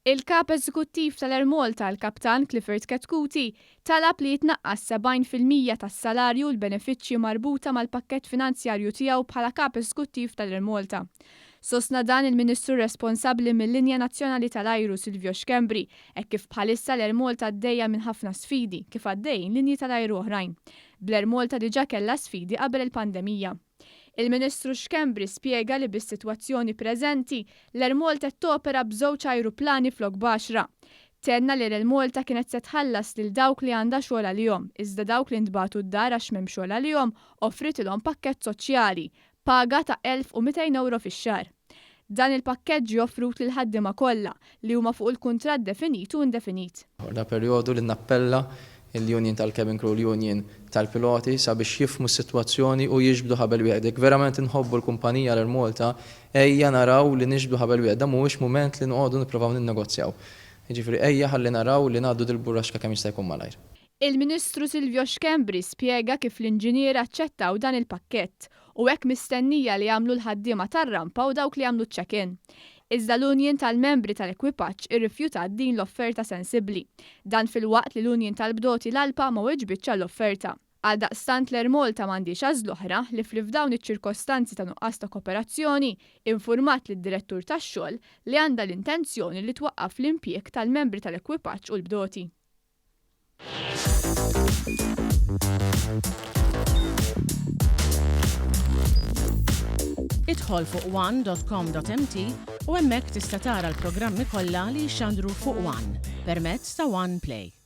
Il-Kap Eżekuttiv tal-Air Malta, l-Kaptan Clifford Chetcuti, talab li jitnaqqas 70% tas-salarju u l-benefiċċji marbuta mal-pakkett finanzjarju tiegħu bħala Kap Eżekuttiv tal-Air Malta. Sostna dan il-Ministru responsabbli mil-linja nazzjonali tal-ajru Silvio Schembri hekk kif bħalissa l-Air Malta għaddejja minn ħafna sfidi kif għaddejjin linji tal-ajru oħrajn. Bl-Air Malta diġà kellha sfidi qabel il-pandemija. Il-Ministru Schembri spjega li bis-sitwazzjoni preżenti, l-Air Malta qed topera b'żewġ ajruplani flok b'għaxra. Tenna li l-Air Malta kienet se tħallas lil dawk li għandha xogħol għalihom, iżda dawk li ntbagħtu d-dar għax m'hemm xogħol għalihom offritilhom pakkett soċjali, paga ta' 1,200 ewro fix-xahar. Dan il-pakkett ġie offrut lill-ħaddiema kollha li huma fuq il-kuntratt definit u indefinit. Da perjodu li nappella l-union tal-cabin crew, l-union tal-piloti sabiex jifhmu s-sitwazzjoni u jiġbdu ħabel wieħed. Jekk verament inħobbu l-kumpanija l-Air Malta, ejja naraw li niġbdu ħabel wieħed. Dan mhuwiex mument li noqogħdu nipprovaw ninnegozjaw. Jiġifieri ejja ħalli naraw li ngħaddu dil-burraxka kemm jista' jkun malajr. Il-Ministru Silvio Schembri spjega kif l-inġiniera aċċettaw dan il-pakkett u hekk mistennija li jagħmlu l-ħaddiema tar-rampa u dawk li jagħmlu ċ-check-in. Iżda l-union tal-membri tal-ekwipaġġ irrifjutat din l-offerta sensibbli. Dan filwaqt li l-union tal-bdoti l-ALPA ma weġbitx għall-offerta. Għaldaqstant l-Air Malta m'għandhiex għażla oħra ħlief li f'dawn iċ-ċirkostanzi ta' nuqqas ta' koperazzjoni informat lid-Direttur tax-Xogħol li għandha l-intenzjoni li twaqqaf l-impjieg tal-membri tal-ekwipaġġ u l-bdoti. Idħol fuq one.com.mt u hemmhekk tista' tara l-programmi kollha li jixxandru fuq One permezz ta' One Play.